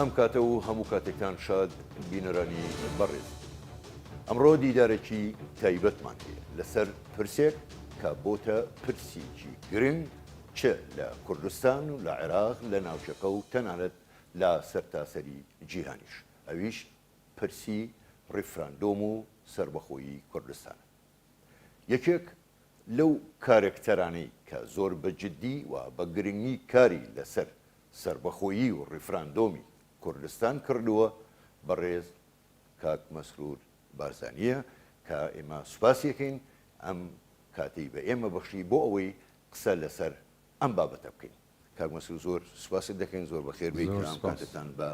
ئەم کاتە و هەموو کاتێکتان شاد بینەرانی بەڕێز. ئەمڕۆ دیدارێکی تایبەتمان هەیە لەسەر پرسێک کە بۆتە پرسێکی گرنگ چ لە کوردستان و لە عێراق لە ناوچەکە و تەنانەت لە سەرتاسەری جیهانیش ئەویش پرسی ڕیفراندۆم و سەربەخۆیی کوردستانە. یەکێک لەو کارەکتەرانەی کە زۆر بە جدی و بە گرنگی کاری لەسەر سەربەخۆیی و ڕیفراندۆمی کوردستان کردووە بەڕێز کاک مەسرور بارزانییە کە ئێمە سوپاسی ئەکەین ئەم کاتەی بە ئێمە بەخشی بۆ ئەوەی قسە لەسەر ئەم بابەتە بکەین. کاک مەسرور زۆر سوپاست دەکەین زۆر بەخێر بێی کە ئەم کاتەتان بە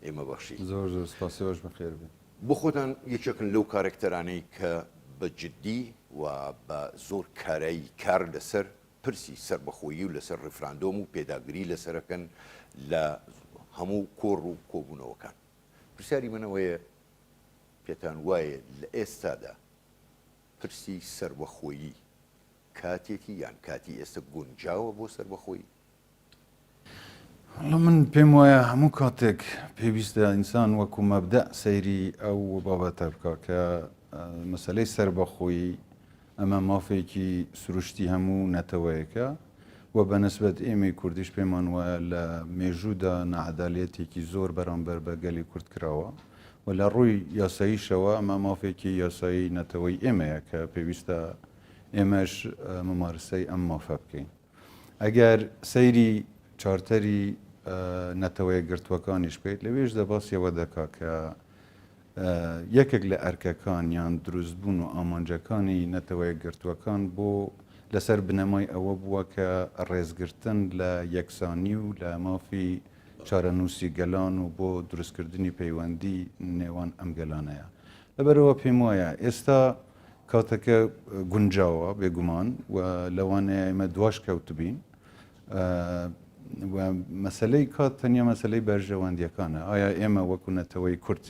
ئێمە بەخشی. زۆر زۆر سوپاس ئێوەش بەخێر بێن. بۆ خۆتان یەکێکن لەو کارەکتەرانەی کە بە جدی و بە زۆر کارایی کار لەسەر پرسی سەربەخۆیی و لەسەر ڕیفراندۆم و پێداگری لەسەرەکەن لە هەموو کۆڕ و کۆبوونەوەکان. پرسیاری من ئەوەیە پێتان وایە لە ئێستادا پرسی سەربەخۆیی کاتێتی یان کاتی ئێستا گونجاوە بۆ سەربەخۆیی؟ وەڵا من پێم وایە هەموو کاتێک پێویستە ئینسان وەکو مەبدەع سەیری ئەو بابەتە بکا کە مەسەلەی سەربەخۆیی ئەمە مافێکی سروشتی هەموو نەتەوەیەکە و بە نسبەت ئێمەی کوردیش پێمان وایە لە مێژوودا ناعەدالەتێکی زۆر بەرامبەر بە گەلی کورد کراوە و لە ڕووی یاساییشەوە ئەمە مافێکی یاسایی نەتەوەی ئێمەیە کە پێویستە ئێمەش ممارسەی ئەم مافە بکەین. ئەگەر سەیری چارتەری نەتەوەیەکگرتووەکانیش بکەیت لەوێشدا باسی ئەوە دەکا کە یەکێک لە ئەرکەکان یان دروستبوون و ئامانجەکانی نەتەوەیەکگرتووەکان بۆ لەسەر بنەمای ئەوە بووە کە ڕێزگرتن لە یەکسانی و لە مافی چارەنووسی گەلان و بۆ دروستکردنی پەیوەندی نێوان ئەم گەلانەیە. لەبەرئەوە پێم وایە ئێستا کاتەکە گونجاوە بێگومان و لەوانەیە ئێمە دواش کەوتبین و مەسلەی کات تەنیا مەسلەی بەرژەوەندیەکانە ئایا ئێمە وەکو نەتەوەی کورد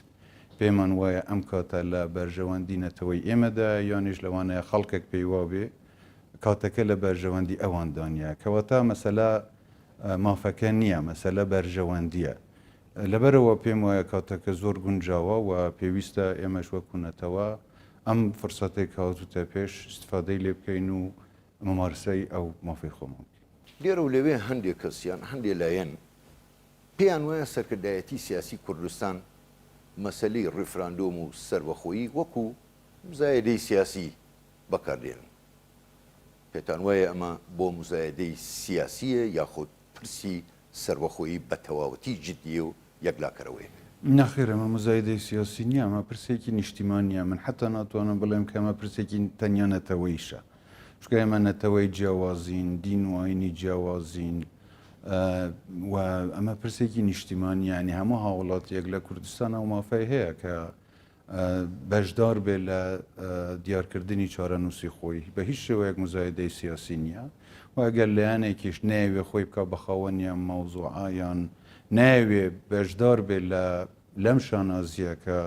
پێمان وایە ئەم کاتە لە بەرژەوەندی نەتەوەی ئێمەدا یانیش لەوانەیە خەڵکێک پێی وابێ کاتەکە لە بەرژەوەندی ئەواندانە کەواتە مەسەلە مافەکە نییە مەسەلە بەرژەوەندیە لەبەرئەوە پێم وایە کاتەکە زۆر گونجاوە و پێویستە ئێمەش وەکو نەتەوە ئەم فرسەتەی کە هاتووتە پێش ئیستفادەی لێ بکەین و ممارسەی ئەو مافەی خۆمان بکەین. لێرە و لەوێ هەندێ کەس یان هەندێ لایەن پێیان وایە سەرکردایەتی سیاسی کوردستان مەسەلەی ڕیفراندۆم و سەربەخۆیی وەکو مزایەدەی سیاسی بەکار دێنن. پێتان وایە ئەمە بۆ مزایەدەی سیاسییە یاخود پرسی سەربەخۆیی بە تەواوەتی جدییە و یەکلاکەرەوەیە. نەخێر ئەمە موزایدەی سیاسی نییە، ئەمە پرسێکی نیشتیمانییە، من حەتا ناتوانم بڵێم کە ئەمە پرسێکی تەنیا نەتەوەییشە، چونکە ئێمە نەتەوەی جیاوازین، دین و ئاینی جیاوازین و ئەمە پرسێکی نیشتیمانییە، یانی هەموو هاوڵاتییەک لە کوردستان ئەو مافەی هەیە کە بەشدار بێت لە دیارکردنی چارەنووسی خۆی، بە هیچ شێوەیەک موزایدەی سیاسی نییە و ئەگەر لایەنێکیش نەیەوێ خۆی بکا بە خاوەنی ئەم مەوزوعە یان نایەوێ بەشدار بێت لە لەم شانازییە کە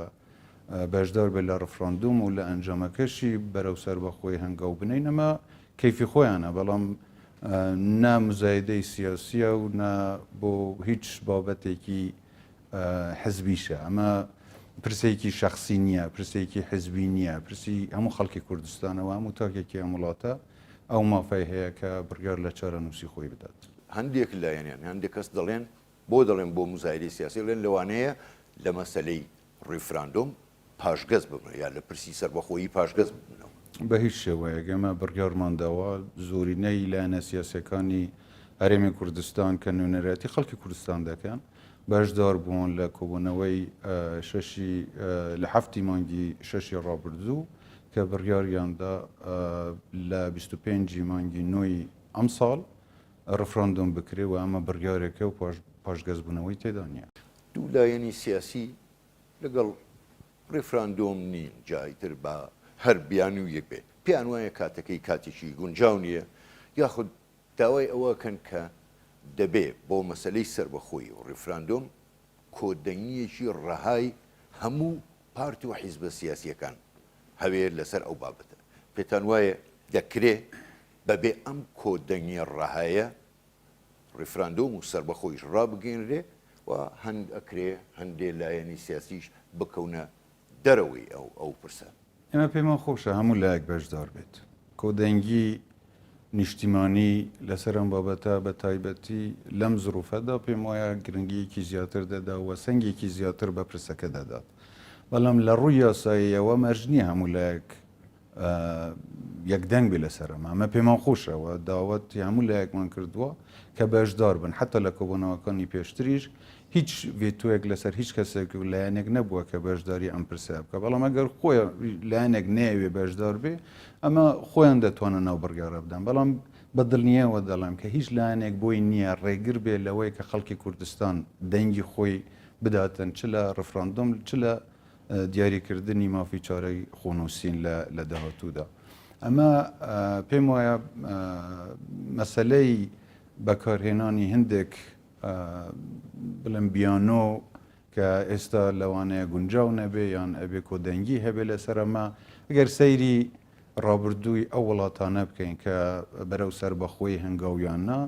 بەشدار بێت لە ڕفراندوم و لە ئەنجامەکەشی بەرەو سەربەخۆی هەنگاو بنێین ئەمە کەیفی خۆیانە بەڵام نە موزایدەی سیاسیە و نە بۆ هیچ بابەتێکی حزبیشە، ئەمە پرسێکی شەخسی نییە، پرسێکی حزبی نییە، پرسی هەموو خەڵکی کوردستانە و هەموو تاکێکی ئەم وڵاتە ئەو مافەی هەیە کە بڕیار لە چارەنووسی خۆی بدات. هەندێک لایەن یان هەندێک کەس دەڵێن، بۆ دەڵێن بۆ موزایدەی سیاسی، دەڵێن لەوانەیە لە مەسەلەی ڕیفراندۆم پاشگەز ببنەوە یا لە پرسی سەربەخۆیی پاشگەز ببنەوە. بە هیچ شێوەیەک، ئێمە بڕیارمان داوە زۆرینەی لایەنە سیاسییەکانی هەرێمی کوردستان کە نوێنەرایەتی خەڵکی کوردستان دەکەن، بەشدار بوون لە کۆبوونەوەی شەشی لە حەفتی مانگی شەشی ڕابردوو کە بڕیاریاندا لە 25 مانگی نۆی ئەمساڵ ڕفراندۆم بکرێ و ئەمە بڕیارێکە و پاشگەزبوونەوەی تێدا نییە. دوو لایەنی سیاسی لەگەڵ ڕیفراندۆم نین، جا ئیتر با هەر بیانوویەک بێت، پێیان وایە کاتەکەی کاتێکی گونجاو نییە، یاخود داوای ئەوە ئەکەن کە دەبێ بۆ مەسەلەی سەربەخۆیی و ڕیفراندۆم کۆدەنگییەکی ڕەهای هەموو پارت و حیزبە سیاسییەکان هەبێ لەسەر ئەو بابەتە. پێتان وایە دەکرێ بەبێ ئەم کۆدەنگییە ڕەهایە ڕیفراندۆم و سەربەخۆیش ڕابگەیەنرێ؟ و هەند ئەکرێ هەندێ لایەنی سیاسیش بکەونە دەرەوەی ئەو ئەو پرسە. ئێمە پێمان خۆشە هەموو لایەک بەشدار بێت. کۆدەنگی نیشتیمانی لەسەر ئەم بابەتە بە تایبەتی لەم زروفەدا پێم وایە گرنگییەکی زیاتر دەدا و سەنگێکی زیاتر بە پرسەکە دەدات. بەڵام لە ڕووی یاساییەوە مەرج نییە هەموو لایەک یەکدەنگ بێ لەسەر ئەمە. ئەمە پێمان خۆشە و داوەتی هەموو لایەکمان کردووە کە بەشدار بن، حەتا لە کۆبوونەوەکانی پێشتریش هیچ ڤێتۆیەک لەسەر هیچ کەسێک و لایەنێک نەبووە کە بەشداری ئەم پرسە بکە، بەڵام ئەگەر خۆی لایەنێک نەیەوێ بەشدار بێ ئەمە خۆیان دەتوانن ئەو بڕیارە بدەن، بەڵام بە دڵنیایەوە دەڵێم کە هیچ لایەنێک بۆی نییە ڕێگر بێ لەوەی کە خەڵکی کوردستان دەنگی خۆی بداتن چ لە ڕفراندۆم چ لە دیاریکردنی مافی چارەی خۆنووسین لە داهاتوودا. ئەمە پێم وایە مەسەلەی بەکارهێنانی هەندێک بڵێم بیانۆ کە ئێستا لەوانەیە گونجاو نەبێ یان ئەبێ کۆدەنگی هەبێ لەسەر ئەمە ئەگەر سەیری ڕابردووی ئەو وڵاتانە بکەین کە بەرەو سەربەخۆیی هەنگاویان نا،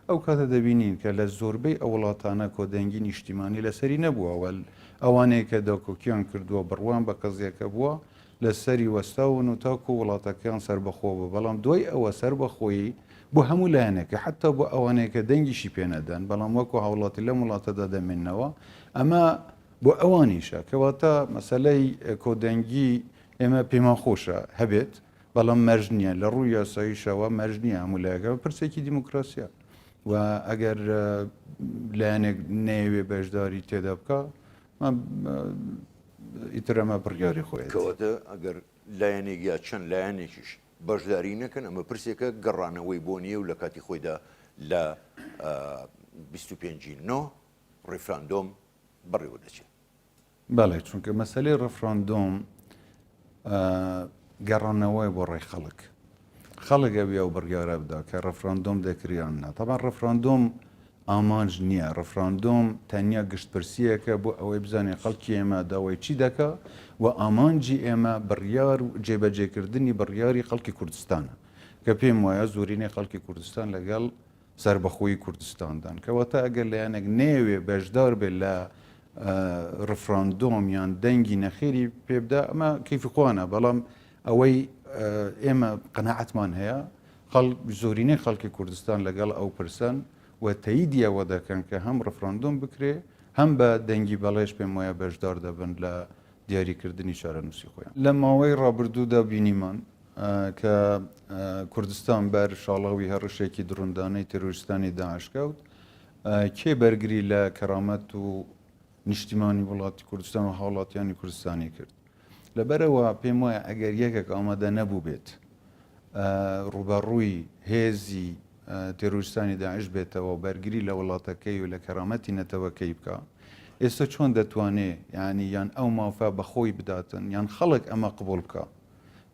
ئەو کاتە دەبینین کە لە زۆربەی ئەو وڵاتانە کۆدەنگی نیشتیمانی لەسەری نەبووە و ئەوانەی کە داکۆکیان کردووە بڕوایان بە قەزیەکە بووە لەسەری وەستاون و تاکو وڵاتەکەیان سەربەخۆ بوو، بەڵام دوای ئەوە سەربەخۆیی بۆ هەموو لایەنێکە حەتا بۆ ئەوانەی کە دەنگیشی پێ نەدەن بەڵام وەکو هاوڵاتی لەم وڵاتەدا دەمێننەوە ئەمە بۆ ئەوانیشە، کەواتە مەسەلەی کۆدەنگی ئێمە پێمان خۆشە هەبێت، بەڵام مەرج نییە، لە ڕووی یاساییشەوە مەرج نییە هەموو لایەک، ئەوە پرسێکی دیموکراسییە و ئەگەر لایەنێک نەیەوێ بەشداری تێدا بکا، ئیتر ئەمە بڕیاری خۆیەتی. کەواتە ئەگەر لایەنێک یا چەند لایەنێکیش بەشداری نەکەن، ئەمە پرسێکە گەڕانەوەی بۆ نییە و لە کاتی خۆیدا لە 25 ی نۆ ڕیفراندۆم بەڕێوە دەچێت. بەڵێ چونکە مەسەلەی ڕفراندۆم گەڕانەوەی بۆ ڕای خەڵک خەڵک ئەوی ئەو بڕیارە بدا کە ڕفراندۆم دەکرێ یان نا تەبعەن ڕفراندۆم ئامانج نییە ڕفراندۆم تەنیا گشتپرسیەکە بۆ ئەوەی بزانین خەڵکی ئێمە داوای چی دەکا و ئامانجی ئێمە بڕیار و جێبەجێکردنی بڕیاری خەڵکی کوردستانە کە پێم وایە زۆرینەی خەڵکی کوردستان لەگەڵ سەربەخۆیی کوردستاندان. کەواتە ئەگەر لایەنێک نەیەوێ بەشدار بێت لە ڕفراندۆم یان دەنگی نەخێری پێ بدا ئەمە کەیفی خۆیانە، بەڵام ئەوەی ئێمە قەناعەتمان هەیە خەڵک زۆرینەی خەڵکی کوردستان لەگەڵ ئەو پرسەن و تەییدی ئەوە دەکەن کە هەم ڕفراندۆم بکرێ هەم بە دەنگی بەڵێش پێم وایە بەشدار دەبن لە دیاریکردنی چارەنووسی خۆیان. لە ماوەی ڕابردوودا بینیمان کە کوردستان بەر شاڵاوی هەڕشێکی دڕندانەی تێرۆریستانی داعش کەوت، کێ بەرگری لە کەرامەت و نیشتیمانی وڵاتی کوردستان و هاوڵاتیانی کوردستانی کرد؟ لەبەرئەوە پێم وایە ئەگەر یەکێک ئامادە نەبووبێت ڕووبەڕووی هێزی تێرۆریستانی داعش بێتەوە و بەرگری لە وڵاتەکەی و لە کەرامەتی نەتەوەکەی بکا، ئێستا چۆن دەتوانێ یانی یان ئەو مافە بە خۆی بداتن یان خەڵک ئەمە قبوڵ بکا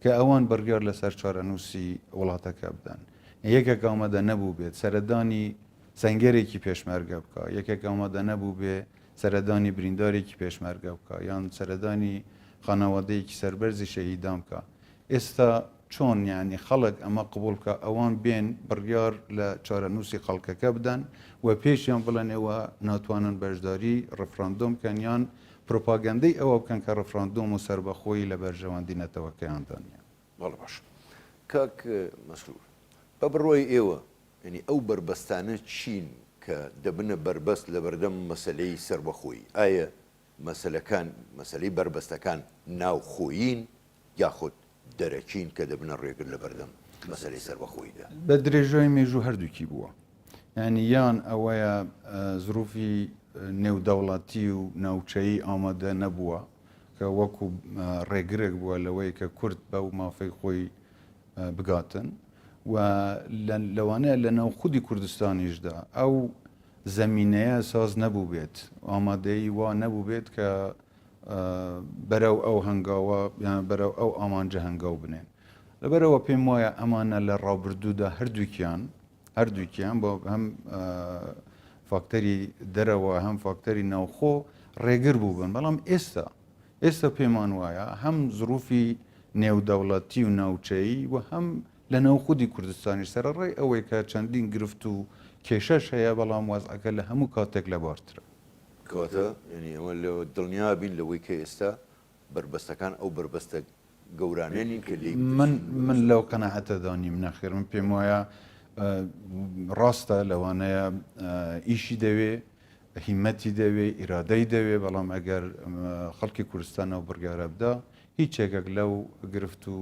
کە ئەوان بڕیار لەسەر چارەنووسی وڵاتەکە بدەن. یەکێک ئامادە نەبووبێت سەردانی سەنگەرێکی پێشمەرگە بکا، یەکێک ئامادە نەبووبێ سەردانی بریندارێکی پێشمەرگە بکا یان سەردانی خانەوادەیەکی سەربەرزی شەهیدان بکا، ئێستا چۆن یانی خەڵک ئەمە قبوڵ بکا ئەوان بێن بڕیار لە چارەنووسی خەڵکەکە بدەن و پێشیان بڵێن ئێوە ناتوانن بەشداری ڕفراندۆم بکەن یان پروپاگەندەی ئەوە بکەن کە ڕفراندۆم و سەربەخۆیی لە بەرژەوەندی نەتەوەکەیاندا نییە. بەڵێ باشە کاک مەسرور بە بڕوای ئێوە یانی ئەو بەربەستانە چین کە دەبنە بەربەست لەبەردەم مەسەلەی سەربەخۆیی؟ ئایە مەسەلەکان مەسەلەی بەربەستەکان ناوخۆیین یاخود دەرەکین کە دەبنە ڕێگر لەبەردەم مەسەلەی سەربەخۆییدا؟ بە درێژای مێژوو هەردووکی بووە. یانی یان ئەوەیە زروفی نێودەوڵەتی و ناوچەیی ئامادە نەبووە کە وەکو ڕێگرێک بووە لەوەی کە کورد بەو مافەی خۆی بگاتن و لەوانەیە لە ناو خودی کوردستانیشدا ئەو زەمینەیە ساز نەبووبێت، ئامادەیی وا نەبووبێت کە بەرەو ئەو هەنگاوە یان بەرەو ئەو ئامانجە هەنگاو بنێن. لەبەرئەوە پێم وایە ئەمانە لە ڕابردوودا هەردووکیان هەردووکیان بۆ هەم فاکتەری دەرەوە هەم فاکتەری ناوخۆ ڕێگر بووبن، بەڵام ئێستا ئێستا پێمان وایە هەم زروفی نێودەوڵەتی و ناوچەیی و هەم لە ناو خودی کوردستانیش سەرەڕای ئەوەی کە چەندین گرفت و کێشەش هەیە بەڵام وەزعەکە لە هەموو کاتێک لەبارترە. کەواتە یانی ئێمە لەوە دڵنیا بین لەوەی کە ئێستا بەربەستەکان ئەو بەربەستە گەورانە نین کە لێی من من لەو قەناعەتەدا نیم نەخێر من پێم وایە ڕاستە لەوانەیە ئیشی دەوێ هیمەتی دەوێ ئیرادەی دەوێ بەڵام ئەگەر خەڵکی کوردستان ئەو بڕیارە بدا هیچ یەکێک لەو گرفت و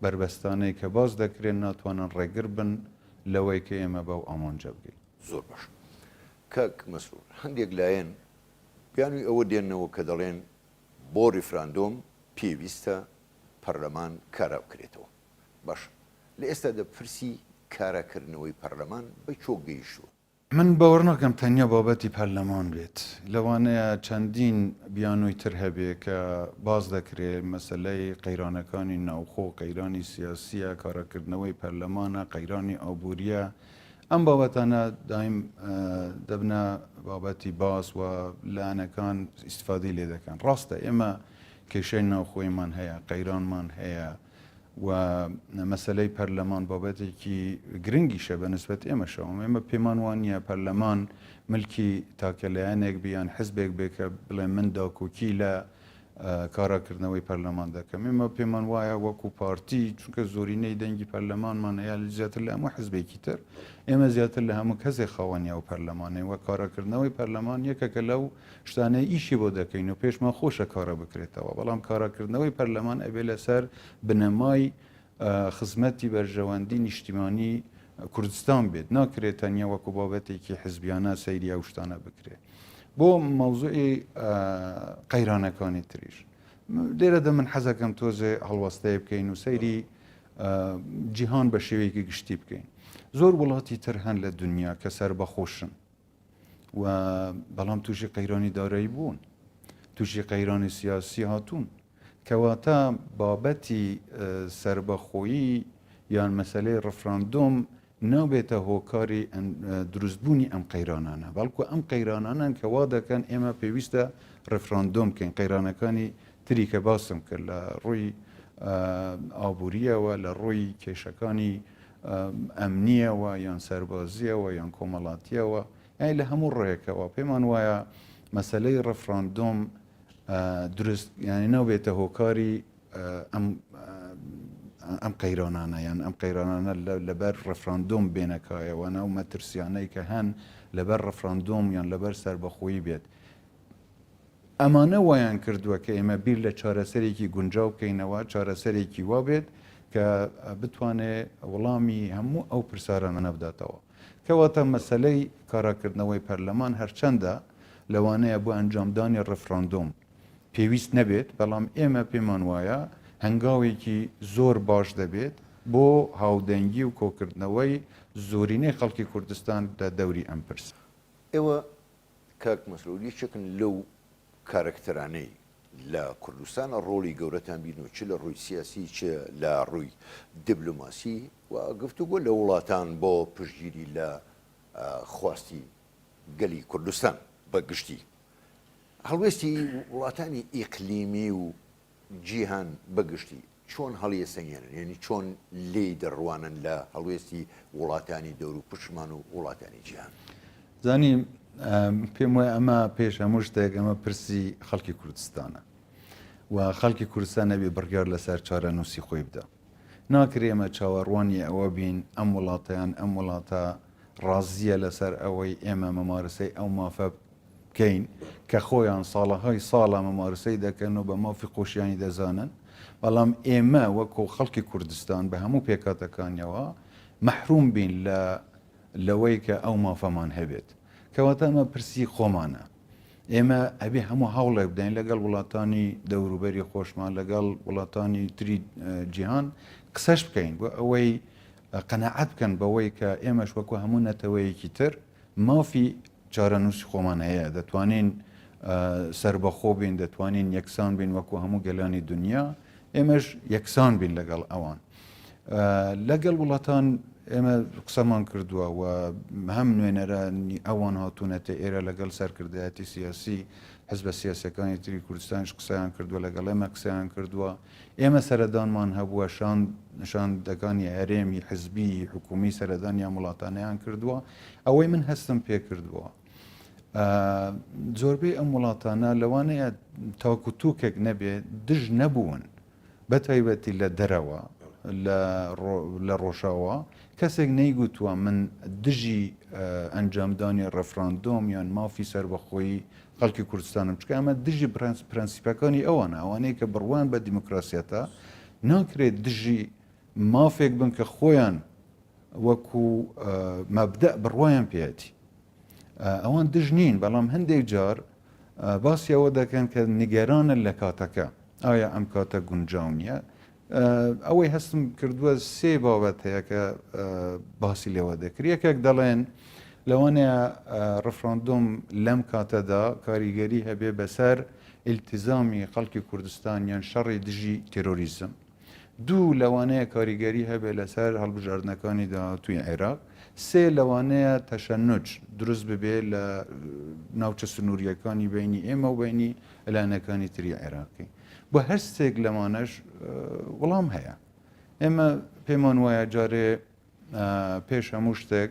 بەربەستانەی کە باس دەکرێن ناتوانن ڕێگر بن لەوەی کە ئێمە بەو ئامانجە بگەین. زۆر باش کاک مەسرور هەندێک لایەن بیانوی ئەوە دێننەوە کە دەڵێن بۆ ریفراندۆم پێویستە پەرلەمان کارا بکرێتەوە. باشە لە ئێستادا پرسی کاراکردنەوەی پەرلەمان بە کوێ گەیشتووە؟ من باوەڕ ناکەم تەنیا بابەتی پەرلەمان بێت، لەوانەیە چەندین بیانووی تر هەبێ کە باس دەکرێ، مەسەلەی قەیرانەکانی ناوخۆ، قەیرانی سیاسییە، کاراکردنەوەی پەرلەمانە، قەیرانی ئابوورییە، ئەم بابەتانە دایم دەبنە بابەتی باس و لایەنەکان ئیستفادەی لێ دەکەن. ڕاستە ئێمە کێشەی ناوخۆیمان هەیە، قەیرانمان هەیە و مەسەلەی پەرلەمان بابەتێکی گرنگیشە بە نسبەت ئێمەشەوە. ئێمە پێمان وا نییە پەرلەمان ملکی تاکە لایەنێک بێ یان حزبێک بێ کە بڵێ من داکۆکی لە کاراکردنەوەی پەرلەمان دەکەم. ئێمە پێمان وایە وەکو پارتی، چونکە زۆرینەی دەنگی پەرلەمانمان هەیە زیاتر لە هەموو حزبێکی تر، ئێمە زیاتر لە هەموو کەسێک خاوەنی ئەو پەرلەمانەین و کاراکردنەوەی پەرلەمان یەکێکە لەو شتانەی ئیشی بۆ دەکەین و پێشمان خۆشە کارا بکرێتەوە، بەڵام کاراکردنەوەی پەرلەمان ئەبێ لەسەر بنەمای خزمەتی بەرژەوەندی نیشتیمانی کوردستان بێت، ناکرێت تەنیا وەکو بابەتێکی حزبیانە سەیری ئەو شتانە بکرێت. بۆ مەوزوعی قەیرانەکانی تریش لێرەدا من حەزەکەم تۆزێ هەڵوەستەیە بکەین و سەیری جیهان بە شێوەیەکی گشتی بکەین. زۆر وڵاتی تر هەن لە دنیا کە سەربەخۆشن و بەڵام تووشی قەیرانی دارایی بوون، تووشی قەیرانی سیاسی هاتوون. کەواتە بابەتی سەربەخۆیی یان مەسەلەی ڕفراندۆم نابێتە هۆکاری دروستبوونی ئەم قەیرانانە، بەڵکو ئەم قەیرانانەن کە وا دەکەن ئێمە پێویستە ڕفراندۆم بکەین، قەیرانەکانی تری کە باسم کرد لە ڕووی ئابوورییەوە، لە ڕووی کێشەکانی ئەمنییەوە یان سەربازییەوە یان کۆمەڵاتییەوە، یانی لە هەموو ڕوویەکەوە پێمان وایە مەسەلەی ڕفراندۆم دروست یانی نابێتە هۆکاری ئەم ئەم قەیرانانە یان ئەم قەیرانانە لەبەر ڕفراندۆم بێنەکایەوە ناو مەترسیانەی کە هەن لەبەر ڕفراندۆم یان لەبەر سەربەخۆیی بێت ئەمانە وایان کردووە کە ئێمە بیر لە چارەسەرێکی گونجاو بکەینەوە چارەسەرێکی وا بێت کە بتوانێ وەڵامی هەموو ئەو پرسیارانە بداتەوە کەواتە مەسەلەی کاراکردنەوەی پەرلەمان هەرچەندە لەوانەیە بۆ ئەنجامدانی ڕفراندۆم پێویست نەبێت، بەڵام ئێمە پێمان وایە هەنگاوێکی زۆر باش دەبێت بۆ هاودەنگی و کۆکردنەوەی زۆرینەی خەڵکی کوردستان لە دەوری ئەم پرسە. ئێوە کاک مەسرور یەکێکن لەو کارەکتەرانەی لە کوردستان ڕۆڵی گەورەتان بینیوە چ لە ڕووی سیاسی چ لە ڕووی دیبلۆماسی و گفتوگۆ لە وڵاتان بۆ پشتگیری لە خواستی گەلی کوردستان بە گشتی هەڵوێستی وڵاتانی ئیقلیمی و جیهان بە گشتی چۆن هەڵیەسەنگێنن یعنی چۆن لێی دەڕوانن لە هەڵوێستی وڵاتانی دەوروپشتمان و وڵاتانی جیهان؟ زانی پێم وایە ئەمە پێش هەموو شتێک ئەمە پرسی خەڵکی کوردستانە و خەڵکی کوردستان نەبێ بڕیار لەسەر چارەنووسی خۆی بدا. ناکرێ ئێمە چاوەڕوانی ئەوە بین ئەم وڵاتە یان ئەم وڵاتە ڕازییە لەسەر ئەوەی ئێمە ممارسەی ئەو مافە بکەین کە خۆیان ساڵەهای ساڵە ممارسەی دەکەن و بە مافی خۆشیانی دەزانن، بەڵام ئێمە وەکو خەڵکی کوردستان بە هەموو پێکهاتەکانیەوە مەحروم بین لە لەوەی کە ئەو مافەمان هەبێت. کەواتە ئەمە پرسی خۆمانە. ئێمە ئەبێ هەموو هەوڵێک بدەین لەگەڵ وڵاتانی دەوروبەری خۆشمان، لەگەڵ وڵاتانی تری جیهان قسەش بکەین بۆ ئەوەی قەناعەت بکەن بەوەی کە ئێمەش وەکو هەموو نەتەوەیەکی تر مافی چارەنووسی خۆمان هەیە، دەتوانین سەربەخۆ بین، دەتوانین یەکسان بین وەکو هەموو گەلانی دنیا، ئێمەش یەکسان بین لەگەڵ ئەوان. لەگەڵ وڵاتان ئێمە قسەمان کردووە و هەم نوێنەرانی ئەوان هاتوونەتە ئێرە لەگەڵ سەرکردایەتی سیاسی حزبە سیاسەکانی تری کوردستانیش قسەیان کردووە لەگەڵ ئێمە قسەیان کردووە ئێمە سەردانمان هەبووە شاندەکانی هەرێمی حزبی حکومی سەردانی ئەم وڵاتانەیان کردووە ئەوەی من هەستم پێ کردووە. زۆربەی ئەم وڵاتانە لەوانەیە تاک و توکێک نەبێ دژ نەبوون بە تایبەتی لە دەرەوە لە ڕۆژاوا کەسێک نەیگوتووە من دژی ئەنجامدانی ڕێفراندۆم یان مافی سەربەخۆیی خەڵکی کوردستانم چونکە ئەمە دژی پرەنسیپەکانی ئەوانە ئەوانەی کە بڕوایان بە دیموکراسیەتە ناکرێت دژی مافێک بن کە خۆیان وەکو مەبدەء بڕوایان پێیەتی. ئەوان دژ نین، بەڵام هەندێک جار باسی ئەوە دەکەن کە نیگەرانن لە کاتەکە، ئایا ئەم کاتە گونجاو نییە؟ ئەوەی هەستم کردووە سێ بابەت هەیە کە باسی لێوە دەکرێت. یەکێک دەڵێن لەوانەیە ڕفراندۆم لەم کاتەدا کاریگەری هەبێ بەسەر ئیلتیزامی خەڵکی کوردستان یان شەڕی دژی تێرۆریزم. دوو، لەوانەیە کاریگەری هەبێت لەسەر هەڵبژاردنەکانی داهاتووی عێراق. سێ، لەوانەیە تەشەنوج دروست ببێت لە ناوچە سنوورییەکانی بەینی ئێمە و بەینی لایەنەکانی تری عێراقی. بۆ هەر سێک لەمانەش وەڵام هەیە. ئێمە پێمان وایە جارێ پێش هەموو شتێک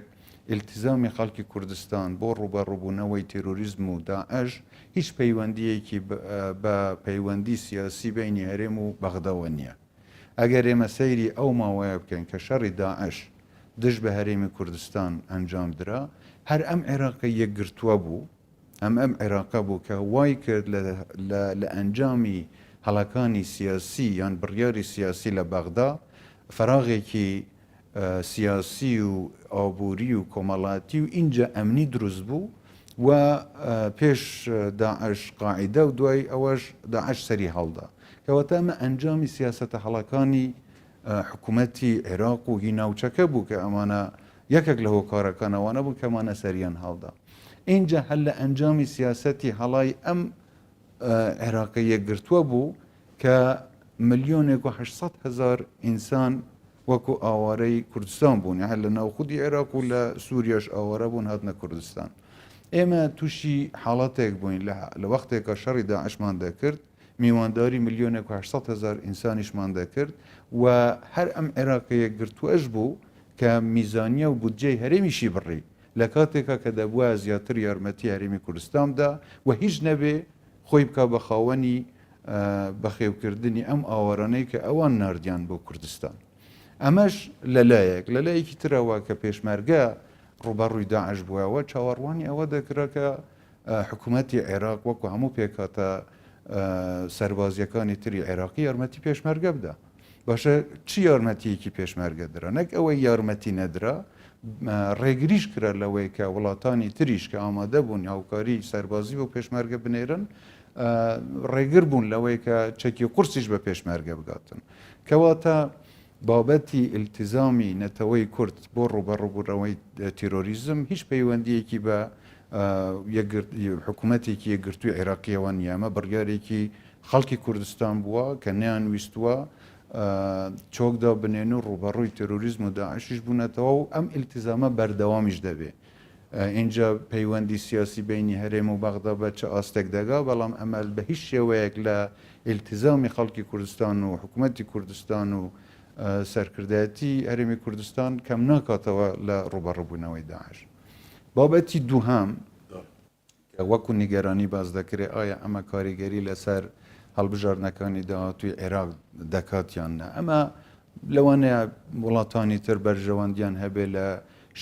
ئیلتیزامی خەڵکی کوردستان بۆ ڕووبەڕووبوونەوەی تێرۆریزم و داعش هیچ پەیوەندییەکی بە پەیوەندی سیاسی بەینی هەرێم و بەغداوە نییە. ئەگەر ئێمە سەیری ئەو ماوەیە بکەین کە شەڕی داعش دژ بە هەرێمی کوردستان ئەنجام درا، هەر ئەم عێراقە یەکگرتووە بوو، هەم ئەم عێراقە بوو کە وای کرد لە لە ئەنجامی هەڵەکانی سیاسی یان بڕیاری سیاسی لە بەغدا فەراغێکی سیاسی و ئابووری و کۆمەڵاتی و ئینجا ئەمنی دروست بوو و پێش داعش قاعیدە و دوای ئەوەش داعش سەری هەڵدا. کەواتە ئەمە ئەنجامی سیاسەتە هەڵەکانی حکوومەتی عێراق و هی ناوچەکە بوو کە ئەمانە یەکێک لە هۆکارەکان ئەوانە بوون کە ئەمانە سەریان هەڵدا. ئینجا هەر لە ئەنجامی سیاسەتی هەڵای ئەم عێراقە یەکگرتووە بوو کە ملیۆنێک و 800 هەزار ئینسان وەکو ئاوارەی کوردستان بوون، هەر لە ناو خودی عێراق و لە سووریاش ئاوارە بوون هاتنە کوردستان. ئێمە تووشی حاڵەتێک بووین لە وەختێکا شەڕی داعشمان دەکرد، میوانداری ملیۆنێک و 800 هەزار ئینسانیشمان دەکرد و هەر ئەم عێراقە یەکگرتووەش بوو کە میزانیە و بودجەی هەرێمیشی بڕی لە کاتێکا کە دەبوایە زیاتر یارمەتی هەرێمی کوردستان بدا و هیچ نەبێ خۆی بکا بە خاوەنی بەخێوکردنی ئەم ئاوارانەی کە ئەوان ناردیان بۆ کوردستان. ئەمەش لە لایەک، لە لایەکی ترەوە کە پێشمەرگە ڕووبەڕووی داعش بووەوە چاوەڕوانی ئەوە دەکرا کە حکوومەتی عێراق وەکو هەموو پێکهاتە سەربازییەکانی تری عێراقی یارمەتی پێشمەرگە بدا. باشە چ یارمەتییەکی پێشمەرگە درا؟ نەک ئەوەی یارمەتی نەدرا، ڕێگریش کرا لەوەی کە وڵاتانی تریش کە ئامادە بوون هاوکاری سەربازی بۆ پێشمەرگە بنێرن، ڕێگر بوون لەوەی کە چەکی قورسیش بە پێشمەرگە بگاتن. کەواتە بابەتی ئیلتیزامی نەتەوەی کورد بۆ ڕووبەڕووبوونەوەی تیرۆریزم هیچ پەیوەندییەکی بە حکوومەتێکی یەکگرتووی عێراقییەوە نییە. ئەمە بڕیارێکی خەڵکی کوردستان بووە کە نەیانویستووە چۆک دابنێن و ڕووبەڕووی تیرۆریزم و داعشیش بوونەتەوە و ئەم ئیلتیزامە بەردەوامیش دەبێ. ئینجا پەیوەندی سیاسی بەینی هەرێم و بەغدا بە چ ئاستێک دەگا، بەڵام ئەمە بە هیچ شێوەیەک لە ئیلتیزامی خەڵکی کوردستان و حکومەتی کوردستان و سەرکردایەتی هەرێمی کوردستان کەم ناکاتەوە لە ڕووبەڕووبوونەوەی داعش. بابەتی دووهەم کە وەکو نیگەرانی باس دەکرێت ئایا ئەمە کاریگەری لەسەر هەڵبژاردنەکانی داهاتووی عێراق دەکات یان نا؟ ئەمە لەوانەیە وڵاتانی تر بەرژەوەندیان هەبێت لە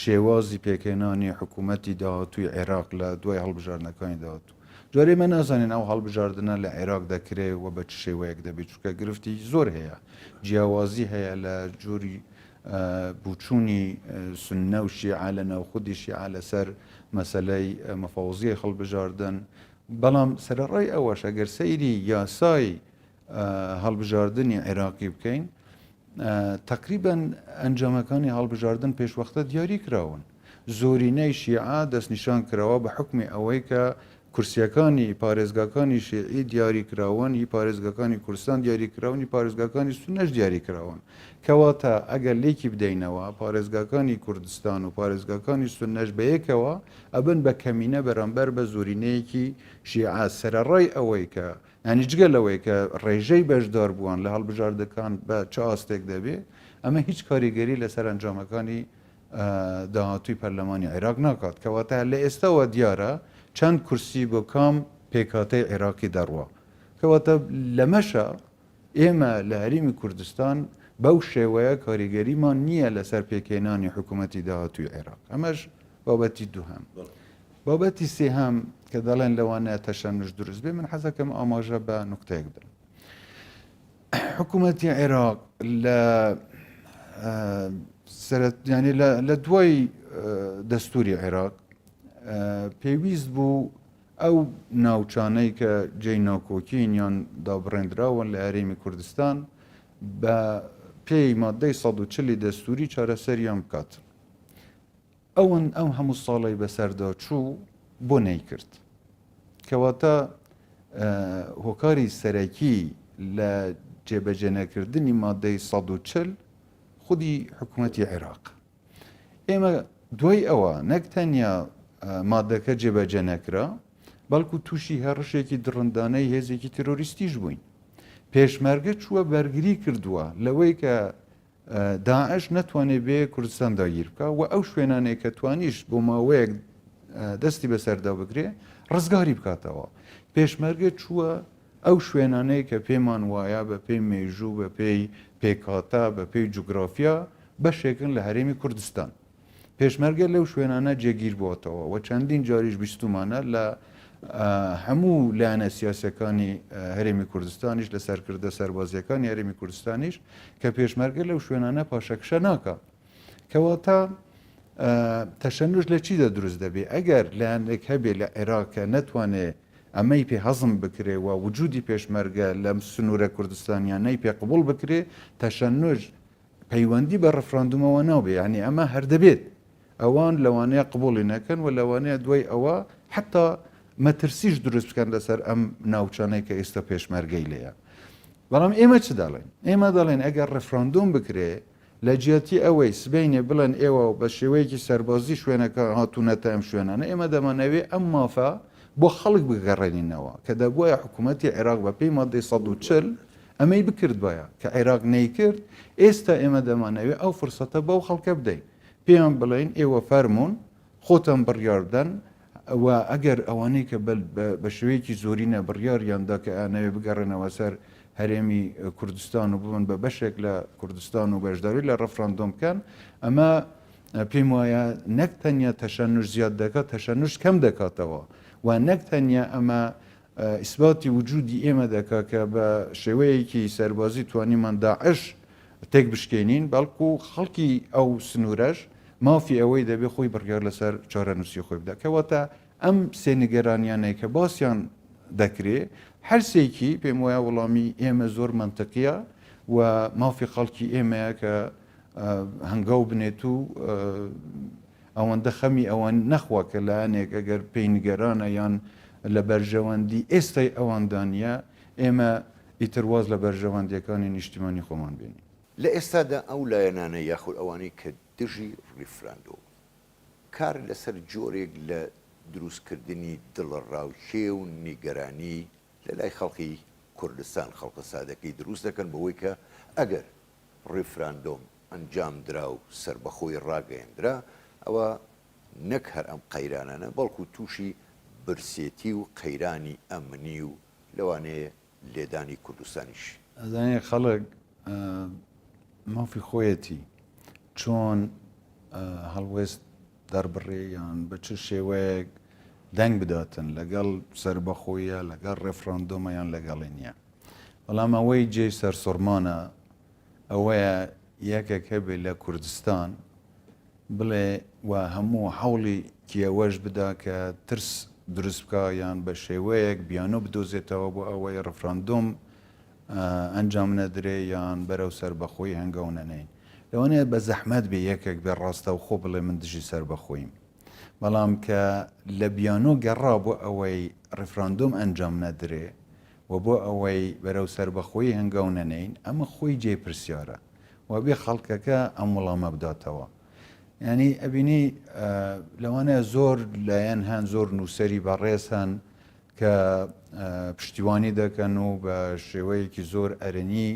شێوازی پێکهێنانی حکوومەتی داهاتووی عێراق لە دوای هەڵبژاردنەکانی داهاتوو. جارێ ئێمە نازانین ئەو هەڵبژاردنە لە عێراق دەکرێ و بە چ شێوەیەک دەبێت، چونکە گرفتی زۆر هەیە، جیاوازی هەیە لە جۆری بوچوونی سوننە و شیعە لە ناوخودی شیعە لەسەر مەسەلەی مفاوزیەی هەڵبژاردن، بەڵام سەرەڕای ئەوەش ئەگەر سەیری یاسای هەڵبژاردنی عێراقی بکەین تەقریبەن ئەنجامەکانی هەڵبژاردن پێشوەختە دیاری کراون. زۆرینەی شیعە دەستنیشان کراوە بە حوکمی ئەوەی کە کورسیەکانی پارێزگاکانی شیعی دیاری کراون، هی پارێزگاکانی کوردستان دیاری کراون، هی پارێزگاکانی سوننەش دیاری کراون. کەواتە ئەگەر لێکی بدەینەوە پارێزگاکانی کوردستان و پارێزگاکانی سوننەش بەیەکەوە ئەبن بە کەمینە بەرامبەر بە زۆرینەیەکی شیعە سەرەڕای ئەوەی کە یانی جگە لەوەی کە ڕێژەی بەشداربووان لە هەڵبژاردەکان بە چ ئاستێک دەبێ، ئەمە هیچ کاریگەری لەسەر ئەنجامەکانی داهاتووی پەرلەمانی عێراق ناکات. کەواتە لە ئێستاوە دیارە چەند کورسی بۆ کام پێکهاتەی عێراقی دەڕوا. کەواتە لەمەشا ئێمە لە هەرێمی کوردستان بەو شێوەیە کاریگەریمان نییە لەسەر پێکهێنانی حکوومەتی داهاتووی عێراق. ئەمەش بابەتی دووهەم. بابەتی سێهەم کە دەڵێن لەوانەیە تەشەنوج دروست بێ، من حەزەکەم ئاماژە بە نوکتەیەک بدەم. حکوومەتی عێراق لە ینی لە دوای دەستوری عێراق پێویست بوو ئەو ناوچانەی کە جێی ناکۆکین یان دابڕێندراون لە هەرێمی کوردستان بە پێی مادەی 140 دەستوری چارەسەریان بکات. ئەوەن ئەم هەموو ساڵەی بەسەردا چوو بۆ نەیکرد؟ کەواتە هۆکاری سەرەکی لە جێبەجێنەکردنی مادەی 140 خودی حکوومەتی عێراق. ئێمە دوای ئەوە نەک تەنیا مادەکە جێبەجێ نەکرا، بەڵکو تووشی هێڕشێکی دڕندانەی هێزێکی تیرۆریستیش بووین. پێشمەرگە چووە بەرگری کردووە لەوەی کە داعش نەتوانێ بێ کوردستان داگیر بکا و ئەو شوێنانەی کە توانیش بۆ ماوەیەک دەستی بەسەردا بگرێ ڕزگاری بکاتەوە. پێشمەرگە چووە ئەو شوێنانەی کە پێمان وایە بە پێی مێژوو، بە پێی پێکهاتە، بە پێی جوگرافیا بەشێکن لە هەرێمی کوردستان. پێشمەرگە لەو شوێنانە جێگیر بووەتەوە و چەندین جاریش بیستوومانە لە هەموو لایەنە سیاسیەکانی هەرێمی کوردستانیش لە سەرکردە سەربازیەکانی هەرێمی کوردستانیش کە پێشمەرگە لەو شوێنانە پاشەکشە ناکا. کەواتە تەشەنوش لە چیدا دروست دەبێ؟ ئەگەر لایەنێک هەبێ لە عێراق کە نەتوانێ ئەمەی پێ هەزم بکرێ و وجودی پێشمەرگە لەم سنوورە کوردستانیانەی پێ قبوڵ بکرێ، تەشەنوج پەیوەندی بە ڕفراندومەوە نابێ یانی ئەمە هەر دەبێت ئەوان لەوانەیە قبوڵی نەکەن و لەوانەیە دوای ئەوە حتا مەترسیش دروست بکەن لەسەر ئەم ناوچانەی کە ئێستا پێشمەرگەی لێیە بەڵام ئێمە چ دەڵێن ئێمە دەڵێن ئەگەر ڕفراندۆم بکرێ لە جیاتی ئەوەی سبینێ بڵێن ئێوە بە شێوەیەکی سەربازی شوێنەکە هاتوونەتە ئەم شوێنانە ئێمە دەمانەوێ ئەم مافە بۆ خەڵک بگەڕێنینەوە کە دەبوایە حکوومەتی عێراق بە پێی مادەی 140 ئەمەی بکردبایە کە عێراق نەیکرد، ئێستا ئێمە دەمانەوێت ئەو فرسەتە بەو خەڵکە بدەین، پێیان بڵێین ئێوە فەرموون خۆتان بڕیار بدەن و ئەگەر ئەوانەی کە بە شێوەیەکی زۆرینە بڕیاریان دا کە ئەیانەوێت بگەڕێنەوە سەر هەرێمی کوردستان و ببن بە بەشێک لە کوردستان و بەشداری لە ڕفراندۆم بکەن، ئەمە پێم وایە نەک تەنیا تەشەنوج زیاد دەکات، تەشەنوج کەم دەکاتەوە و نەک تەنیا ئەمە ئیسباتی وجودی ئێمە دەکا کە بە شێوەیەکی سەربازی توانیمان داعش تێک بشکێنین، بەڵکو خەڵکی ئەو سنوورەش مافی ئەوەی دەبێ خۆی بڕیار لەسەر چارەنووسی خۆی بدا. کەواتە ئەم سێ نیگەرانیانەی کە باسیان دەکرێ، هەر سێکی پێم وایە وەڵامی ئێمە زۆر مەنتقییە و مافی خەڵکی ئێمەیە کە هەنگاو بنێت و ئەوەندە خەمی ئەوە نەخوا کە لایەنێک ئەگەر پێی نیگەرانە یان لە بەرژەوەندی ئێستای ئەواندا نییە، ئێمە ئیتر واز لە بەرژەوەندییەکانی نیشتیمانی خۆمان بێنین. لە ئێستادا ئەو لایەنانە یاخود ئەوانەی کە دژی ڕیفراندۆمن کار لەسەر جۆرێک لە دروستکردنی دڵەڕاوکێ و نیگەرانی لە لای خەڵکی کوردستان، خەڵکە سادەکەی دروست دەکەن بەوەی کە ئەگەر ڕیفراندۆم ئەنجام درا و سەربەخۆی ڕاگەیەندرا، ئەوا نەک هەر ئەم قەیرانانە، بەڵکو تووشی برسێتی و قەیرانی ئەمنی و لەوانەیە لێدانی کوردستانیش. ئەزانی خەڵک مافی خۆیەتی چۆن هەڵوێست دەربڕێ یان بە چ شێوەیەک دەنگ بداتن لەگەڵ سەربەخۆیە لەگەڵ ڕێفراندۆمە یان لەگەڵی نییە بەڵام ئەوەی جێی سەرسوڕمانە ئەوەیە یەکێک هەبێ لە کوردستان بڵێ و هەموو هەوڵی کیەوەش بدا کە ترس دروست بکا یان بە شێوەیەک بیانۆ بدۆزێتەوە بۆ ئەوەی ڕفراندۆم ئەنجام نەدرێ یان بەرەو سەربەخۆیی هەنگاو نەنێین. لەوانەیە بە زەحمەت بێ یەکێک بێ ڕاستەوخۆ بڵێ من دژی سەربەخۆییم. بەڵام کە لە بیانۆ گەڕا بۆ ئەوەی ڕیفراندۆم ئەنجام نەدرێ و بۆ ئەوەی بەرەو سەربەخۆیی هەنگاو نەنێین، ئەمە خۆی جێی پرسیارە و ئەبێ خەڵکەکە ئەم وڵامە بداتەوە. یانی ئەبینی لەوانەیە زۆر لایەن هەن، زۆر نووسەری بەڕێز هەن کە پشتیوانی دەکەن و بە شێوەیەکی زۆر ئەرێنی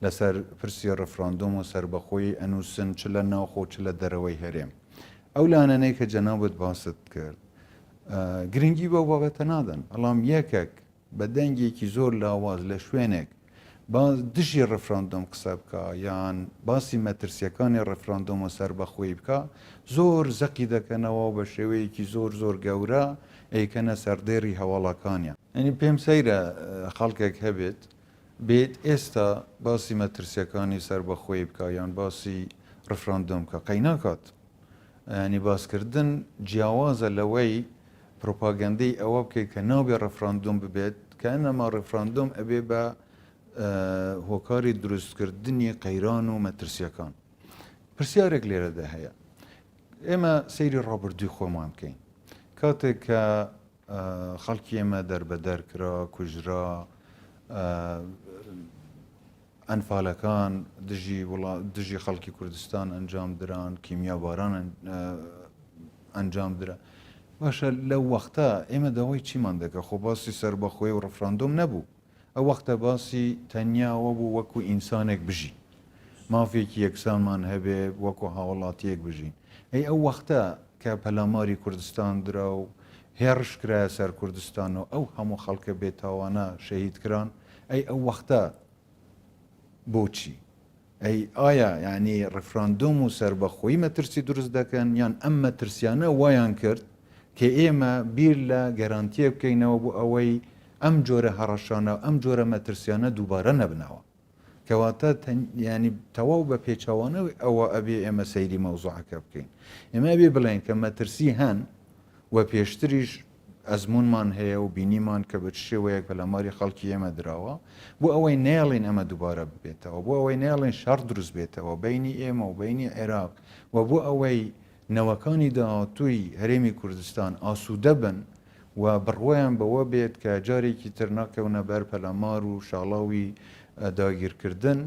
لەسەر پرسی ڕفراندۆم و سەربەخۆیی ئەنووسن چ لە ناوخۆ چ لە دەرەوەی هەرێم. ئەو لایەنانەی کە جەنابت باست کرد. گرنگی بەو بابەتە نادەن، بەڵام یەکێک بە دەنگێکی زۆر لاواز لە شوێنێک با دژی ڕفراندۆم قسە بکا یان باسی مەترسیەکانی ڕفراندۆم و سەربەخۆیی بکا زۆر زەقی دەکەنەوە و بە شێوەیەکی زۆر زۆر گەورە ئەیکەنە سەردێڕی هەواڵەکانیان. یانی پێم سەیرە خەڵکێک هەبێت بێت ئێستا باسی مەترسیەکانی سەربەخۆیی بکا یان باسی ڕفراندۆم بکا قەی ناکات. یانی باسکردن جیاوازە لەوەی پروپاگەندەی ئەوە بکەیت کە نابێ ڕفراندۆم ببێت، کەئەنەما ڕفراندۆم ئەبێ بە هۆکاری دروستکردنی قەیران و مەترسیەکان. پرسیارێک لێرەدا هەیە، ئێمە سەیری ڕابردووی خۆمان بکەین، کاتێک کە خەڵکی ئێمە دەربەدەر کرا، کوژرا، ئەنفالەکان دژی وڵا دژی خەڵکی کوردستان ئەنجام دران، کیمیاباران ئەنجام درا. باشە لەو وەختە ئێمە داوای چیمان دەکرد؟ خۆ باسی سەربەخۆیی و ڕفراندۆم نەبوو. ئەو وەختە باسی تەنیا ئەوە بوو وەکو ئینسانێک بژین. مافێکی یەکسانمان هەبێ، وەکو هاوڵاتییەک بژین. ئەی ئەو وەختە کە پەلاماری کوردستان درا و هێڕش کرایە سەر کوردستان و ئەو هەموو خەڵکە بێتاوانە شەهید کران، ئەی ئەو وەختە بۆچی؟ ئەی ئایا یانی ڕیفراندۆم و سەربەخۆیی مەترسی دروست دەکەن یان ئەم مەترسیانە وایان کرد کە ئێمە بیر لە گەرانتییەک بکەینەوە بۆ ئەوەی ئەم جۆرە هەڕەشانە و ئەم جۆرە مەترسیانە دووبارە نەبنەوە؟ کەواتە یانی تەواو بە پێچەوانەوەی ئەوە ئەبێ ئێمە سەیری مەوزوعەکە بکەین. ئێمە ئەبێ بڵێین کە مەترسی هەن و پێشتریش ئەزموونمان هەیە و بینیمان کە بە چ شێوەیەک پەلاماری خەڵکی ئێمە دراوە، بۆ ئەوەی نەیەڵین ئەمە دووبارە ببێتەوە، بۆ ئەوەی نەیەڵین شەڕ دروست بێتەوە بەینی ئێمە و بەینی عێراق و بۆ ئەوەی نەوەکانی داهاتووی هەرێمی کوردستان ئاسوودە بن و بڕوایان بەوە بێت کە جارێکی تر ناکەونە بەر پەلامار و شاڵاوی داگیرکردن،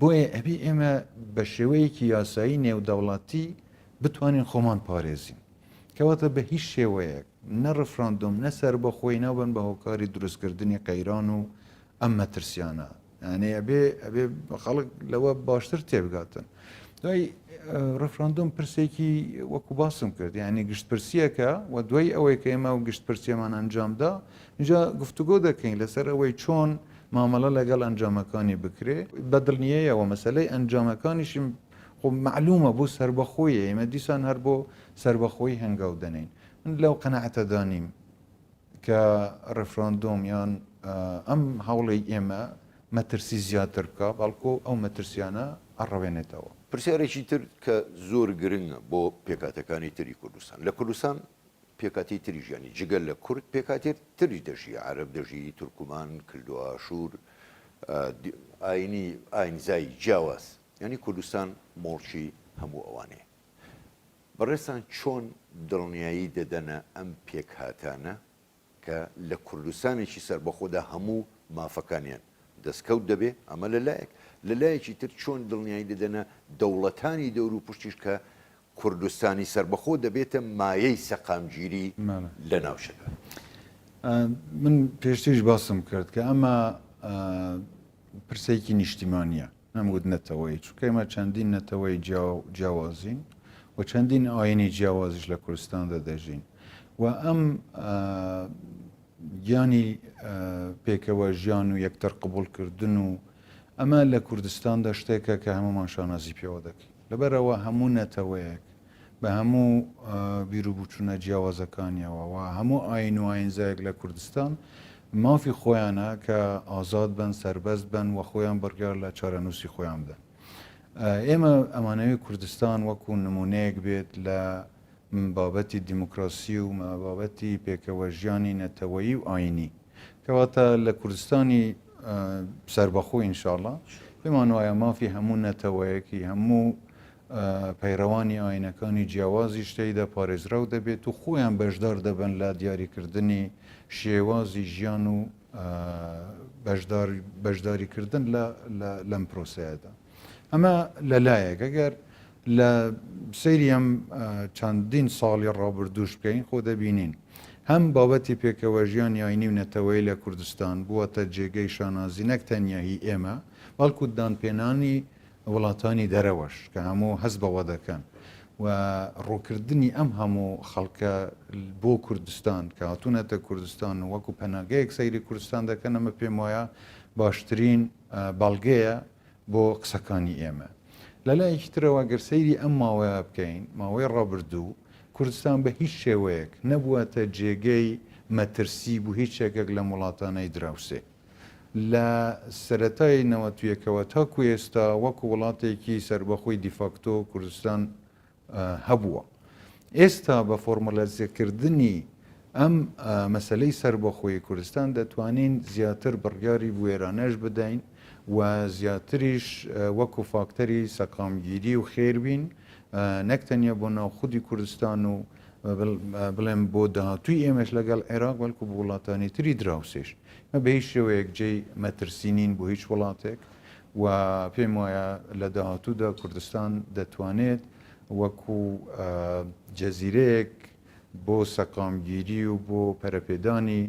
بۆیە ئەبێ ئێمە بە شێوەیەکی یاسایی نێودەوڵەتی بتوانین خۆمان پارێزین. کەواتە بە هیچ شێوەیەک نە ڕفراندۆم نە سەربەخۆیی نابن بە هۆکاری دروستکردنی قەیران و ئەم مەترسیانە. یعنی ئەبێ ئەبێ خەڵک لەوە باشتر تێبگاتن. دوای ڕفراندۆم پرسێکی وەکو باسم کرد یعنی گشتپرسیەکە و دوای ئەوەی کە ئێمە و گشتپرسیەمان ئەنجامدا اینجا گفتوگۆ دەکەین لەسەر ئەوەی چۆن مامەڵە لەگەڵ ئەنجامەکانی بکرێ. بە دڵنیایەوە مەسەلەی ئەنجامەکانیشم خۆ مەعلومە بۆ سەربەخۆیە، ئێمە دیسان هەر بۆ سەربەخۆیی هەنگاو دەنێین. من لەو قەناعەتەدا نیم کە ڕێفراندۆم یان ئەم هەوڵەی ئێمە مەترسی زیاتر بکا، بەڵکۆ ئەو مەترسیانە ئەڕەوێنێتەوە. پرسیارێکی تر کە زۆر گرنگە بۆ پێکهاتەکانی تری کوردستان، لە کوردستان پێکهاتەی تریش یانی جگە لە کورد پێکهاتەی تریش دەژی، عەرەب دەژی، تورکمان، کلدوئاشوور، ئاینی ئاینزای جیاواز، یانی کوردستان موڵکی هەموو ئەوانەیە. بەڕێزتان چۆن دڵنیایی دەدەنە ئەم پێکهاتانە کە لە کوردستانێکی سەربەخۆدا هەموو مافەکانیان دەستکەوت دەبێ، ئەمە لە لایەک، لە لایەکی تر چۆن دڵنیایی دەدەنە دەوڵەتانی دەوروپشتیش کە کوردستانی سەربەخۆ دەبێتە مایەی سەقامگیری لە ناوچەکە؟ من پێشتریش باسم کرد کە ئەمە پرسێکی نیشتیمانییە، نەمگوت نەتەوەیی، چونکە ئێمە چەندین نەتەوەی جیاوازین و چەندین ئاینی جیاوازیش لە کوردستاندا دەژین و ئەم گیانی پێکەوە ژیان و یەکتر قبوڵکردن و ئەمە لە کوردستاندا شتێکە کە هەمومان شانازی پێوە دەکەین. لەبەرئەوە هەموو نەتەوەیەک بە هەموو بیروبوچونە جیاوازەکانیەوە و هەموو ئاین و ئاینزایەک لە کوردستان مافی خۆیانە کە ئازاد بن، سەربەست بن و خۆیان بڕیار لە چارەنووسی خۆیان بدەن. ئێمە ئەمانەوێ کوردستان وەکو نمونەیەک بێت لە بابەتی دیموکراسی و بابەتی پێکەوەژیانی نەتەوەیی و ئاینی. کەواتە لە کوردستانی سەربەخۆ ئینشاڵا پێمان وایە مافی هەموو نەتەوەیەکی هەموو پەیڕەوانی ئاینەکانی جیاوازیش تێیدا پارێزراو دەبێت و خۆیان بەشدار دەبن لە دیاریکردنی شێوازی ژیان و بەشداریکردن لەم پرۆسەیەدا. ئەمە لە لایەک، ئەگەر لە سەیری ئەم چەندین ساڵی ڕابردووش بکەین خۆ دەبینین هەم بابەتی پێکەوەژیانی ئاینی و نەتەوەیی لە کوردستان بووەتە جێگەی شانازی نەک تەنیا هی ئێمە بەڵکو دانپێنانی وڵاتانی دەرەوەش کە هەموو هەست بەوە دەکەن. و ڕووکردنی ئەم هەموو خەڵکە بۆ کوردستان کە هاتوونەتە کوردستان و وەکو پەناگەیەک سەیری کوردستان دەکەن ئەمە پێم وایە باشترین بەڵگەیە بۆ قسەکانی ئێمە. لە لایەکی ترەوە گەر سەیری ئەم ماوەیە بکەین، ماوەی ڕابردوو، کوردستان بە هیچ شێوەیەک نەبووەتە جێگەی مەترسی بۆ هیچ یەکێک لەم وڵاتانەی دراوسێ. لە سەرەتای نەوەتویەکەوە تاکو ئێستا وەکو وڵاتێکی سەربەخۆی دیفاکتۆ کوردستان هەبووە. ئێستا بە فۆرمەلەزەکردنی ئەم مەسەلەی سەربەخۆیی کوردستان دەتوانین زیاتر بڕیاری بوێرانەش بدەین و زیاتریش وەکو فاکتەری سەقامگیری و خێر بین نەک تەنیا بۆ ناو خودی کوردستان و بڵێم بۆ داهاتووی ئێمەش لەگەڵ عێراق بەڵکو بۆ وڵاتانی تری دراوسێش. ئێمە بە هیچ شێوەیەک جێی مەترسی نین بۆ هیچ وڵاتێک و پێم وایە لە داهاتوودا کوردستان دەتوانێت وەکو جەزیرەیەک بۆ سەقامگیری و بۆ پەرەپێدانی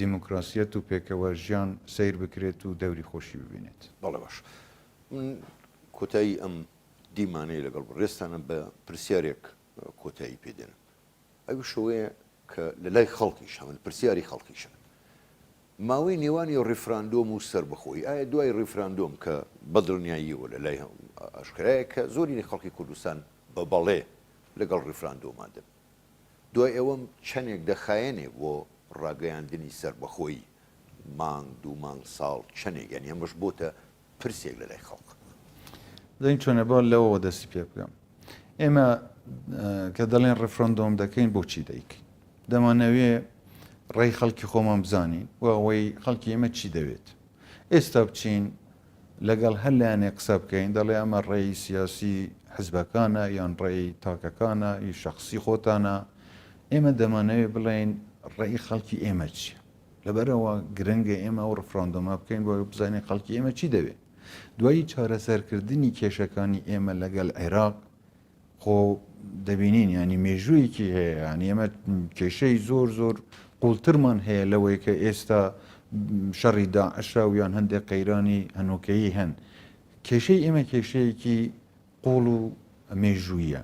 دیموکراسیەت و پێکەوە ژیان سەیر بکرێت و دەوری خۆشی ببینێت. بەڵێ باش من کۆتایی ئەم دیمانەیە لەگەڵ بەڕێزتانە بە پرسیارێک کۆتایی پێ دێنم ئەویش ئەوەیە کە لە لای خەڵکیش هەمن پرسیاری خەڵکیشە ماوەی نێوانی ڕیفراندۆم و سەربەخۆیی ئایا دوای ڕیفراندۆم کە بەدڵنیاییەوە لە لای ئاشکرایە کە زۆرینەی خەڵکی کوردستان بە بەڵێ لەگەڵ ڕیفراندۆما دەبن دوای ئەوەم چەندێک دەخایەنێ بۆ ڕاگەیاندنی سەربەخۆیی مانگ دوو مانگ ساڵ چەندێک یانی ئەمەش بۆتە پرسێک لە لای خەڵک. دەنگ چۆنە با لەوەوە دەستی پێ بکەم ئێمە کە دەڵێن ڕفرۆندۆم دەکەین بۆچی دەیکەین دەمانەوێ ڕێی خەڵکی خۆمان بزانین و ئەوەی خەڵکی ئێمە چی دەوێت ئێستا بچین لەگەڵ هەر لایەنێک قسە بکەین دەڵێ ئەمە ڕێی سیاسی حزبەکانە یان ڕێی تاکەکانە ی شخصی خۆتانە ئێمە دەمانەوێ بڵێین ڕێی خەڵکی ئێمە چییە لەبەرئەوە گرنگە ئێمە ئەو ڕفراندۆمە بکەین بۆ ئەوەی بزانین خەڵکی ئێمە چی دەوێت. دوایی چارەسەرکردنی کێشەکانی ئێمە لەگەڵ عێراق خۆ دەبینین ینی مێژوویەکی هەیە ینی ئێمە کێشەی زۆر زۆر قوڵترمان هەیە لەوەی کە ئێستا شەڕی داعشە و یان هەندێک قەیرانی هەنوکەیی هەن کێشەی ئێمە کێشەیەکی قوڵ و مێژوویە.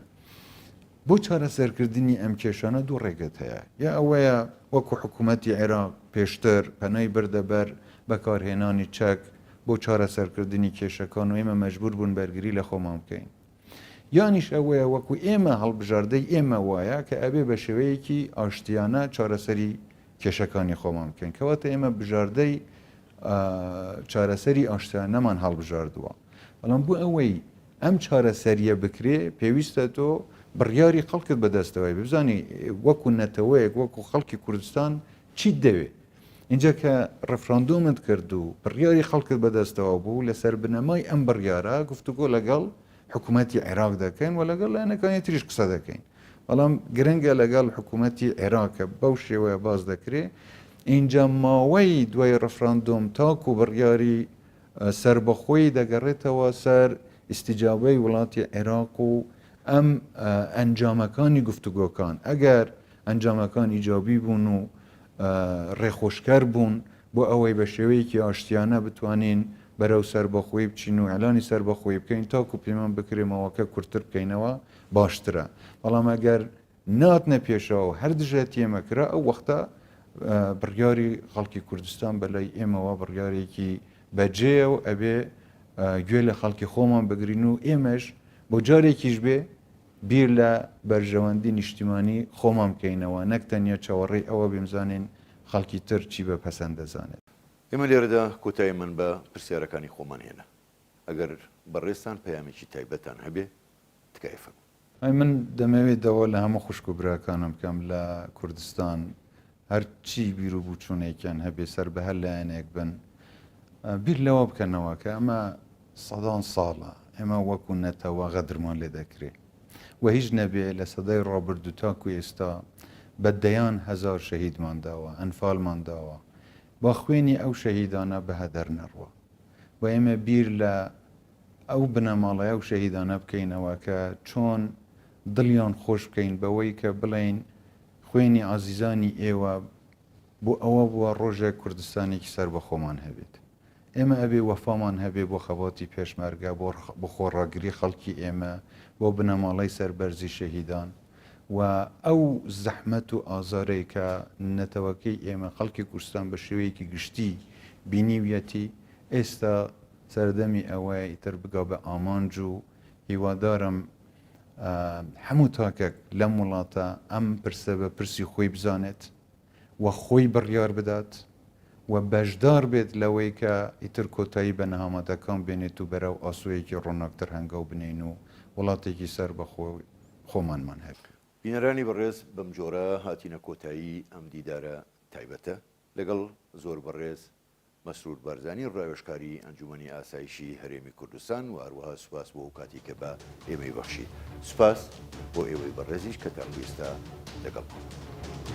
بۆ چارەسەرکردنی ئەم کێشانە دوو ڕێگەت هەیە، یا ئەوەیە وەکو حکوومەتی عێراق پێشتر پەنای بردە بەر بەکارهێنانی چەک بۆ چارەسەرکردنی کێشەکان و ئێمە مەجبوور بوون بەرگری لە خۆمان بکەین، یانیش ئەوەیە وەکو ئێمە هەڵبژاردەی ئێمە وایە کە ئەبێ بە شێوەیەکی ئاشتیانە چارەسەری کێشەکانی خۆمان بکەین. کەواتە ئێمە بژاردەی چارەسەری ئاشتیانەمان هەڵبژاردووە. بەڵام بۆ ئەوەی ئەم چارەسەریە بکرێ پێویستە تۆ بڕیاری خەڵکت بەدەستەوەی بزانی وەکو نەتەوەیەک وەکو خەڵکی کوردستان چیت دەوێ اینجا کە ڕفراندۆمت کرد و بڕیاری خەڵکت بەدەستەوە بوو لەسەر بنەمای ئەم بڕیارە گفتوگۆ لەگەڵ حکوومەتی عێراق دەکەین و لەگەڵ لایەنەکانی تریش قسە دەکەین بەڵام گرنگە لەگەڵ حکوومەتی عێراق کە بەو شێوەیە باس دەکرێ اینجا ماوەی دوای ڕفراندۆم تاکو بڕیاری سەربەخۆیی دەگەڕێتەوە سەر ئیستیجابەی وڵاتی عێراق و ئەم ئەنجامەکانی گفتوگۆکان، ئەگەر ئەنجامەکان ئیجابی بوون و ڕێخۆشکەر بوون بۆ ئەوەی بە شێوەیەکی ئاشتیانە بتوانین بەرەو سەربەخۆیی بچین و ئیعلانی سەربەخۆیی بکەین تاکو پێمان بکرێ ماوەکە کورتتر بکەینەوە باشترە، بەڵام ئەگەر ناتنە پێشەوە و هەر دژایەتی ئێمە کرا ئەو وەختە بڕیاری خەڵکی کوردستان بەلای ئێمەوە بڕیارێکی بەجێیە و ئەبێ گوێ لە خەڵکی خۆمان بگرین و ئێمەش بۆ جارێکیش بێ بیر لە بەرژەوەندی نیشتیمانی خۆمان بکەینەوە نەک تەنیا چاوەڕێی ئەوە بیم زانین خەڵکی تر چی بە پەسەند دەزانێت. ئێمە لێرەدا کۆتاییمان بە پرسیارەکانی خۆمان هێنا. ئەگەر بەڕێزتان پەیامێکی تایبەتتان هەبێ تکایە فەرموون. ئەی من دەمەوێت داوا لە هەموو خوشک و براکانم بکەم لە کوردستان هەرچی بیر و بوچوونێکیان هەبێ سەر بە هەر لایەنێک بن بیر لەوە بکەنەوە کە ئەمە سەدان ساڵە ئێمە وەکو نەتەوە غەدرمان لێ دەکرێ و هیچ نەبێ لە سەدای ڕابردوو تاکو ئێستا بە دەیان هەزار شەهیدمان داوە ئەنفالمان داوە با خوێنی ئەو شەهیدانە بە هەدەر نەڕوا با ئێمە بیر لە ئەو بنەماڵەی ئەو شەهیدانە بکەینەوە کە چۆن دڵیان خۆش بکەین بەوەی کە بڵێین خوێنی ئازیزانی ئێوە بۆ ئەوە بووە ڕۆژێک کوردستانێکی سەربەخۆمان هەبێت. ئێمە ئەبێ وەفامان هەبێ بۆ خەباتی پێشمەرگە، بۆ خۆڕاگری خەڵکی ئێمە، بۆ بنەماڵەی سەربەرزی شەهیدان و ئەو زەحمەت و ئازارەی کە نەتەوەکەی ئێمە، خەڵکی کوردستان بە شێوەیەکی گشتی بینیویەتی، ئێستا سەردەمی ئەوەیە ئیتر بگا بە ئامانج و هیوادارم هەموو تاکێک لەم وڵاتە ئەم پرسە بە پرسی خۆی بزانێت و خۆی بڕیار بدات و بەشدار بێت لەوەی کە ئیتر کۆتایی بە نەهامەتەکان بێنێت و بەرەو ئاسۆیەکی ڕووناکتر هەنگاو بنێین و وڵاتێکی سەربەخۆی خۆمانمان هەبێت. بینەرانی بەڕێز بەمجۆرە هاتینە کۆتایی ئەم دیدارە تایبەتە لەگەڵ زۆر بەڕێز مەسرور بارزانی ڕاوێژکاری ئەنجومەنی ئاسایشی هەرێمی کوردستان و هەروەها سوپاس بۆ ئەو کاتی کە بە ئێمەی بەخشی. سوپاس بۆ ئێوەی بەڕێزیش کە تاکو ئێستا لەگەڵمان بوون.